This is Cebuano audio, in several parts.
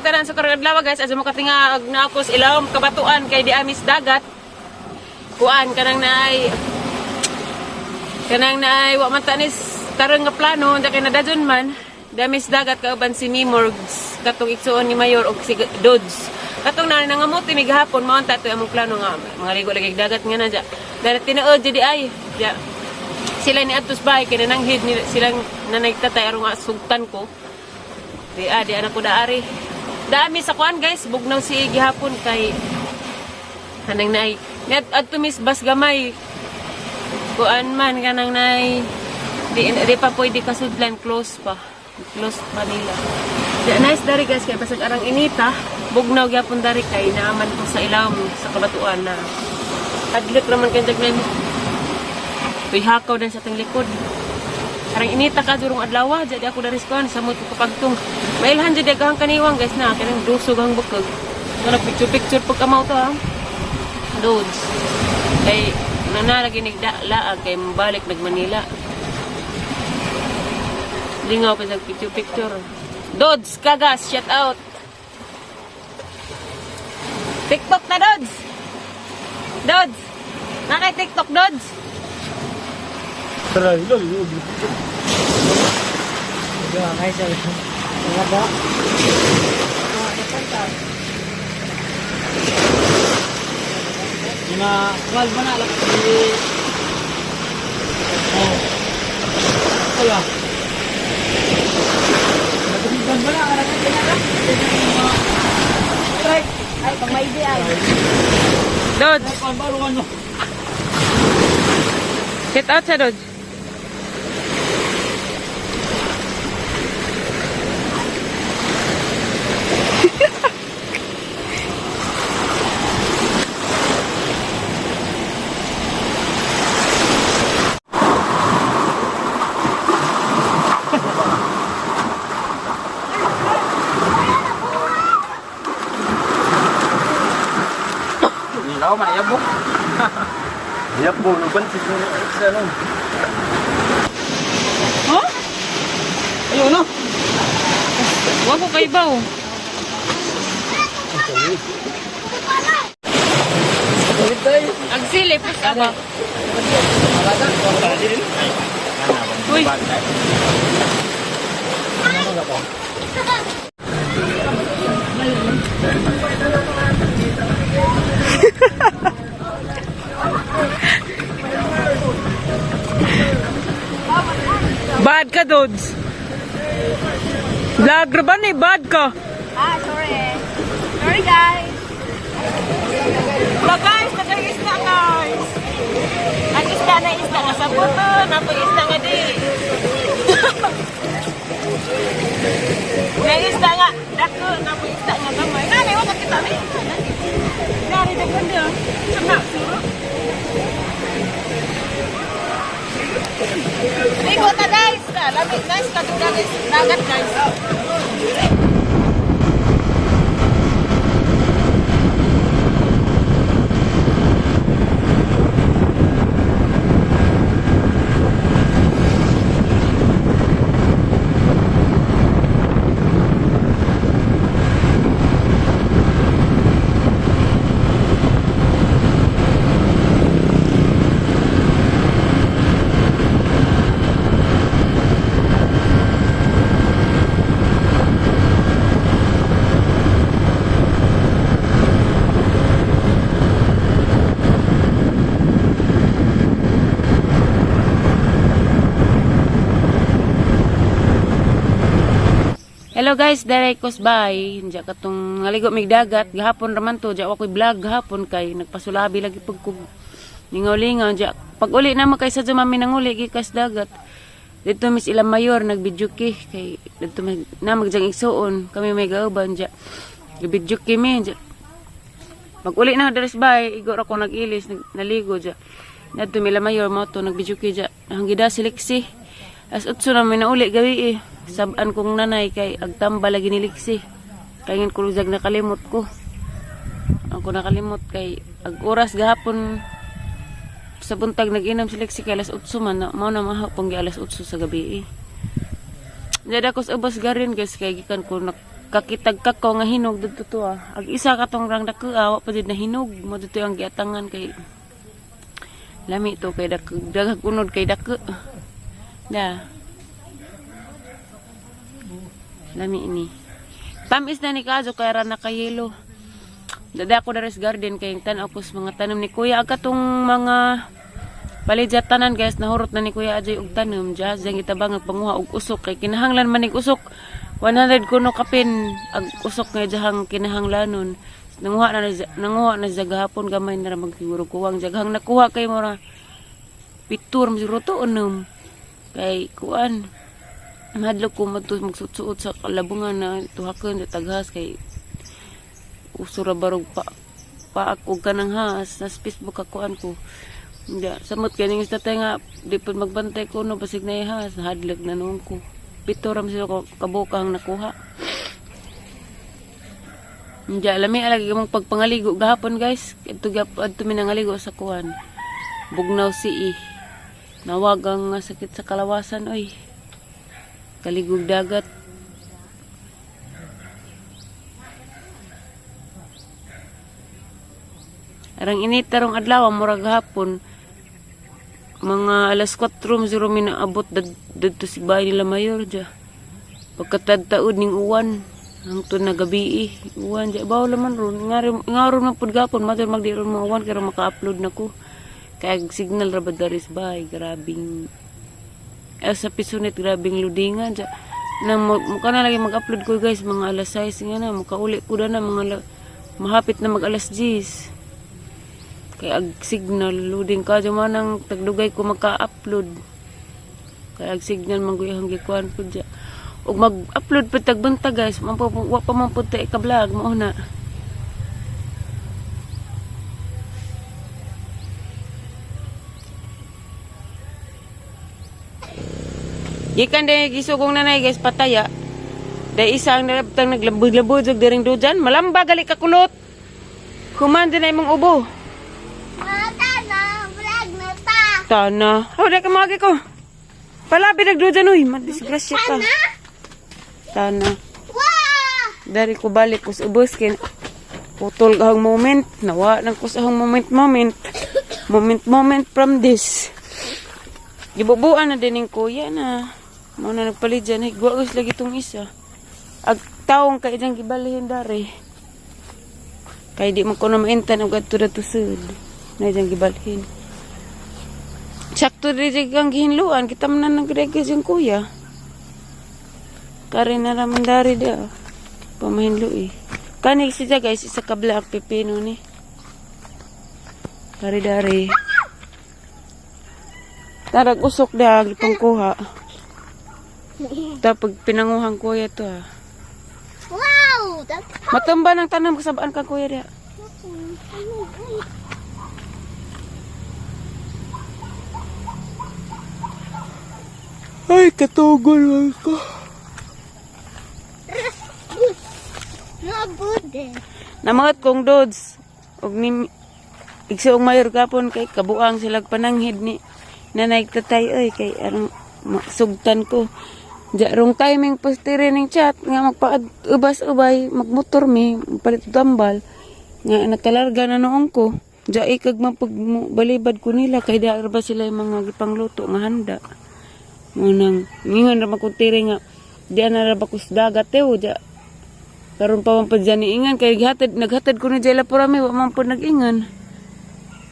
tanan sa karong adlaw, guys. Asa mo katinga og naa ko sa ilawom kabatuan kay di amis dagat. Kuan kanang naay wa man ta nis tarong nga plano unta kay nadajon man. Damis dagat kauban si Mimorgs katong igsuon ni Mayor og si Dodds. Katong na nangamuti mi gahapon mao ta to among plano nga mga ligo lagi dagat nga na dya. Dara tinuod jud di ay. Dya. Sila ni Atos bahay kay nananghid ni silang nanay tatay aron nga sugtan ko. Di ah, di anak ko daari. Dami sa kuan, guys, bugnaw si gihapon kay kanang naay ni adto mis bas gamay. Kuan man kanang naay di pa pwede kasudlan, close pa. Close pa nila. Di, nice dari, guys, kay basag arang inita, bugnaw gyapon dari kay naaman ko sa ilawom sa kabatuan na. Hadlok raman kay dagnan. Tuy hakaw din sa atong likod. Arang inita ka durong adlaw, jadi ako dari kuan samot ko kapagtong. Mailhan jud agahang kaniwang, guys, na kanang dusog ang bukog. Nga picture picture pag amaw to ha. Dudes. Kay nana lagi nigda laag kay mabalik nag Manila. Lingaw pa sa picture picture. Dods, kagas, shout out. TikTok na, Dods. Dods. Naka TikTok, Dods. Tara, ilo, ilo. Mga 12 ba na lang? Oh. Wala. Nagbibigan ba na? Anak ka na? Strike! Ay, pag may ay. Dods. Ay, kung baro ano? Shout out sa Dods. Ilaw man, yabok. Yabok, luban si sa ano. Huh? Ayun no. Wa ko kay baw. Ang silip aba. Uy. Bad ka, Dods. Vlog ra ba ni? Bad ka. Ah, sorry. Sorry, guys. Ba guys, nagay isda, guys. Ang isda na isda nga sa puto, napoy isda nga di. Na isda nga dako, napoy isda nga gamay. Nani wa ka kita ni. Nani daghan dia. Sana suro. Ligo ta, guys. Lamig nice ka guys. Dagat, guys. Hello guys, direct ko bay. Diya katong naligo mig dagat gahapon raman to, diya ako'y vlog gahapon kay nagpasulabi lagi pag kog lingaw-lingaw diya. Pag uli na kay sa mami nanguli gikas dagat. Dito mis ilang mayor nagbidyo ki kay dito may na magjang igsuon kami may gauban diya. Gibidyo ki mi diya. Pag uli na deres bay, igor ako nag-ilis, naligo diya. Nadto mila mayor mo to nagbidyo ki diya. Hanggida siliksi. As 8 na may nauli gabi eh. Saban kong nanay kay agtamba lagi ni Liksi. Kay ngin kuluzag nakalimot ko. Ako nakalimot kay ag oras gahapon sa buntag nag-inom si Lexi kay alas 8 man na mao na mahapon gi alas 8 sa gabi eh. Dada ko sa ubos garin, guys, kay gikan ko nak Kakitag kakao nga hinog didto to ah. Ag isa katong rang dakua wa pa jud na hinog mo dito ang giatangan kay lami to kay dak daghang unod kay dako. Da. Lami ini. Tamis na ni kazo kay ra nakayelo. Dada ako dares garden kay tan-aw ko sa mga tanom ni Kuya ag katong mga palidya tanan guys, nahurot na ni Kuya Ajoy og tanom diya diyang gitabang ang panguha og usok kay kinahanglan man nig usok 100 kuno kapin ag usok nga diyang kinahanglanon. Nanguha na siya gahapon, gamay na ra magsiguro kuwang jaghang nakuha kay mura pitur siguro to unom kay kuan mahadlok ko madto magsuot-suot sa kalabungan na tuhakon sa taghas kay uso ra barog pa paak og kanang has nas Facebook akuan ko. Hindi, samot kay ning tatay nga di pud magbantay ko no basig na ihas nahadlok na noon ko. Pito ra man sila kabuok ang nakuha. Hindi, lami lagi mong pagpangaligo gahapon guys. Adto gap adto mi nangaligo sa kuan. Bugnaw si Nawag ang sakit sa kalawasan oy. Kaligog dagat. Arang init tarong adlaw murag hapon. Mga alas 4 siguro mi naabot dadto si bahay nila mayor dya. Pagkatadtaod ning uwan hangtod na gabi eh. Uwan dya bawal man ron. Ngaron man pud gapon matur magdi ron mga uwan kay maka-upload na ko. Kay ag signal ra ba daris bahay, grabing sa Pisonet, grabing ludingan dya. Na mukha na lagi mag-upload ko guys mga alas 6 nga na makauli ko na mga mahapit na mag alas 10. Kay ag signal loading ka man ang tagdugay ko maka-upload. Kay ag signal man guyang gikuan pud dya. Ug mag-upload pa tagbanta guys, man po wa pa man pud ta ika-vlog mao na. Gikan day gisugong nanay guys pataya. Day isa ang nalabtang naglabod-labod og diring dujan, malamba gali ka kulot. Human din na imong ubo. Mata na, vlog na ta. Tana. Oh, di ka magi ko. Palabi nagdujan uy, madisgrasya ka. Tana. Wah! Dari ko balik ko sa ubos kin. Putol ang moment. Nawa nang ko sa ahong moment moment. Moment moment from this. Gibubuan na din ning kuya na. Mao na nagpalit dyan. Higwa guys lagi tong isa. Ag taong kay diyang gibalihin dari. Kay di man ko na maintan og adto dato sud. Na diyang gibalhin. Sakto di dyan kang gihinluan. Kita man na nagregay diyang kuya. Kare na raman dari dia. Pamahinlo eh. Kani siya guys, isa ka black pipino ni. Kare dari. Tarag usok da gipang kuha. Tapos pinanguhan kuya to ah. Wow! That's Matumba ng tanam kasabaan ka kuya dia. Ay, katugol lang ko. Nabude. Namangat kong dods. Og ni igsuong mayor gapon kay kabuang sila pananghid ni nanay tatay oy kay arang sugtan ko. Diya rong timing postire ning chat nga magpaubas-ubay magmotor mi palit tambal nga nakalarga na noong ko. Diya ikag mapag balibad ko nila kay diya ra ba sila yung mga gipangluto nga handa. Munang ngingon ra man kong tire nga diya na ra ba ko sa dagat eh diya karon pa man pud dyan niingan kay gihatod naghatod ko ni Jela Purami wa man pud nag-ingan.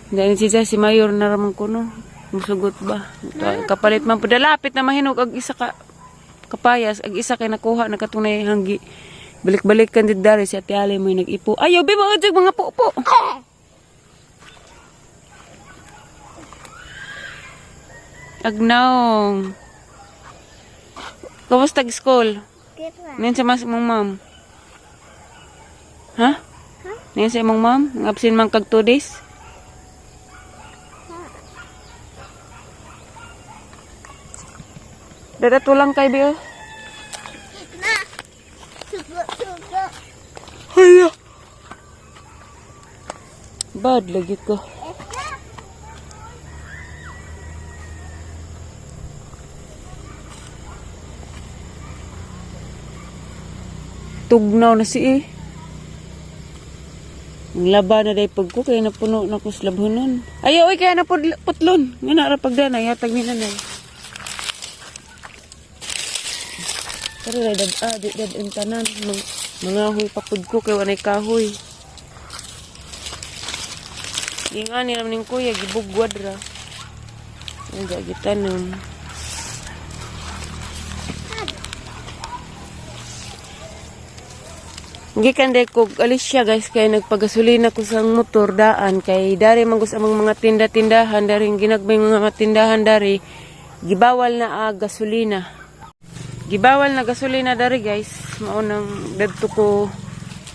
Dahil si si Mayor na raman ko no. Musugot ba? Kapalit man pud lapit na mahinog ag isa ka kapayas ag isa kay nakuha na katunay hanggi. Balik-balik kan did dari si Ate Ali mo nag-ipo. Ayaw be mga jug mga pupo. Agnaong. Kamusta ag school? Kira. Ngayon sa mas imong ma'am. Ha? Ngayon sa imong ma'am? Ang absent man kag 2 days? Dada lang kay Bill. Na. Sugo, sugo. Hala. Bad lagi ko. Tugnaw na si eh. Ang laba na day pag ko, kaya napuno na ko sa labhonon. Ay, oy, kaya naputlon. Nga na, pagdana, yatag ni nanay. Pero day, dad, ah, di, dad, ang tanan. Mga huy pakod ko, kaya wanay kahoy. Di nga nilam ning kuya, gibugwad ra. Ang gagitanom. Gikan day ko alis siya, guys, kay nagpagasolina ko sa motor daan kay dari man gus among mga tinda-tindahan dari ginagmay mga tindahan dari gibawal na gasolina. Gibawal na gasolina dari, guys. Mao nang dadto ko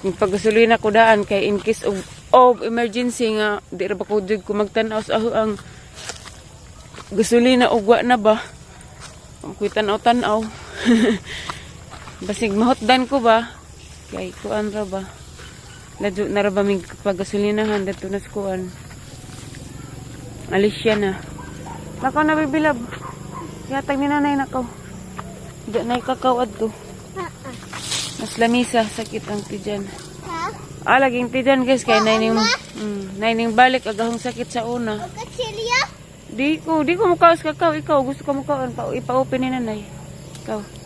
nagpagasolina ko daan kay in case of emergency nga di ra ba ko jud ko magtan-aw sa ako ang gasolina ug wa na ba. Ang kuy tan-aw-tan-aw. Basig mahotdan ko ba? Kay kuan ra ba? Ladyo na ra ba mig pagasolinahan dadto na sa kuan. Alis siya na. Nakaw na bibilab. Yatag ni nanay nakaw. Di na kakao adto. Ah, ah. Mas lamisa sakit ang tiyan. Ha? Ah, laging tiyan, guys, kay naining balik agahong sakit sa una. O kutsilyo? Di ko mukaos kakao. Ikaw, gusto ko mukaon. Pa, ipa-open ni nanay. Ikaw.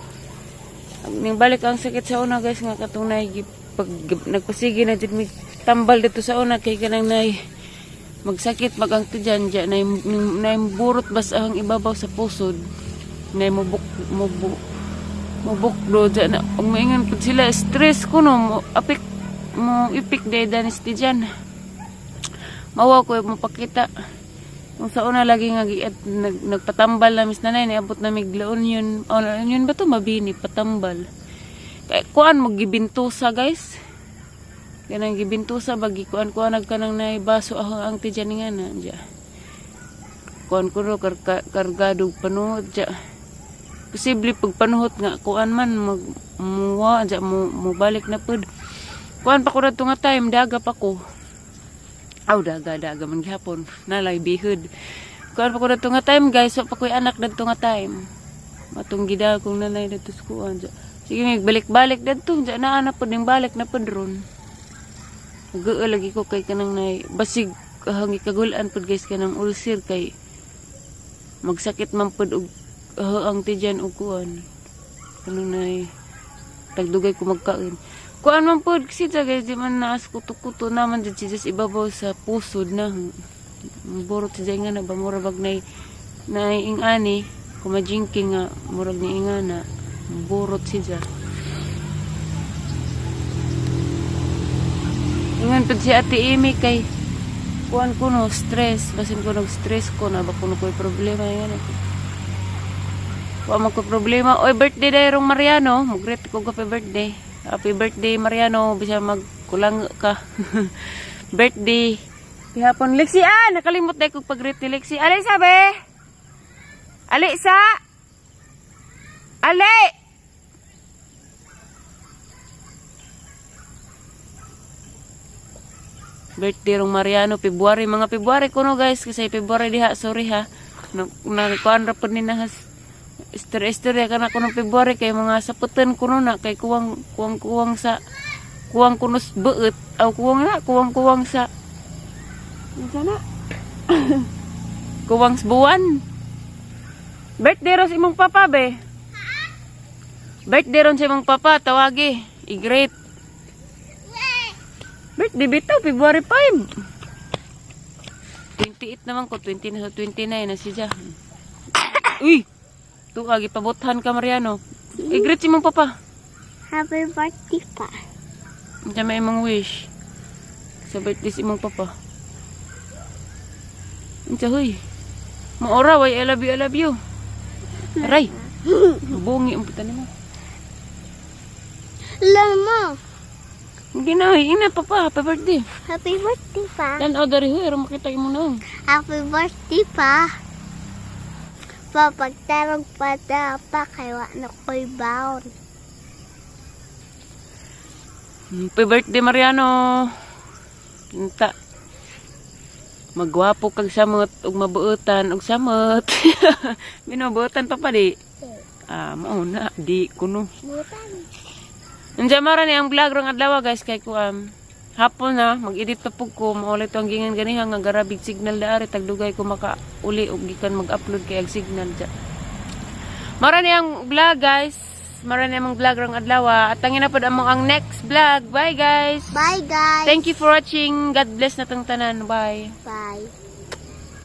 Ning balik ang sakit sa una, guys, nga katong nay, pag nagpasige na jud mig tambal dito sa una kay kanang nay magsakit mag ang tiyan diya nay, nay burot bas ang ibabaw sa pusod nay mubuk mubu mubukdo diya na ug maingon pud sila stress ko no mo apik mo ipik day danis tiyan mawa ko mapakita. Kung sa una lagi nga nagpatambal na mis nanay, niabot na mig La Union. Oh, La Union ba to? Mabini, patambal. Kaya kuan mo gibintusa, guys. Kanang gibintusa bagi kuan kuan nag kanang nay baso ako ang tiyan nga na diya. Kuan ko ro kargado panuhot diya. Posible pag panuhot nga kuan man mag muwa diya mo balik na pud. Kuan pa ko radto nga time daga pa ko. Aw, daga, daga man gihapon. Nalay bihod. Kuan pa ko dadto nga time, guys. Wa pa ko'y anak dadto nga time. Matong gida kong nanay dadto sa kuan. Sige, mig balik-balik dadto. Diya na na pod ning balik na pod ron. Nag lagi ko kay kanang nay basig hangi kagulan pod, guys, kanang ulcer kay magsakit man pod og ang tiyan og kuan. Kanang nay tagdugay ko magkaon. Kuan man pod kasi sa guys, di man naas kuto-kuto naman dyan siya sa ibabaw sa pusod na. Borot siya nga na ba mura bag nay nay ingani kumajingking nga murag ni ingana borot siya. Ingon pud si Ate Amy kay kuan ko no stress basin ko nag stress ko na ba kuno ko'y problema yan. Wa man ko problema. Oy, birthday dahil Mariano. Mag-greet ko happy birthday. Happy birthday, Mariano. Bisa magkulang ka. Birthday. Pihapon. Lexi, ah! Nakalimot na ko pag-greet ni Lexi. Alexa, be! Alexa! Ale! Birthday rong Mariano, February. Mga February kuno, guys. Kasi February diha. Sorry ha. Nagkuan ra pud ni nahas. Istorya ka na kuno February kay mga saputan kuno na kay kuwang kuwang kuwang sa kuwang kunos buot aw kuwang na kuwang kuwang sa unsa na kuwang sa buwan. Birthday ron sa imong papa, be. Birthday ron sa imong papa, tawagi, i-greet. Birthday bitaw February 5. 28 naman ko, 20 na 29 na siya. Uy! Tuka, gipabuthan ka, Mariano. I-greet si mong papa. Happy birthday pa. Diyan may imong wish. Sa birthday si imong papa. Unsa huy? Maora, way, I love you, I love you. Aray! Bungi ang puta nimo. Alam mo. Hindi na, huy. Ina, papa. Happy birthday. Happy birthday pa. Tan-aw dari huy. Aron makita mo na. Happy birthday pa. Pa, pagtarong pa da pa, kay wa na ko'y baon. Happy birthday, Mariano. Unta. Magwapo kag samot ug mabuotan og samot. Binubuotan pa pa di. Ah, mao na di kuno. Butan. Unja mara ni ang vlog rong adlaw, guys, kay ko hapon na mag-edit pa pug ko maulit ang gingan ganiha nga garabig signal daari tagdugay ko maka uli og gikan mag-upload kay ag signal dya. Mara ni ang vlog, guys. Mara ni among vlog rong adlaw. At tangina pod among ang next vlog. Bye, guys. Bye, guys. Thank you for watching. God bless na tong tanan. Bye. Bye.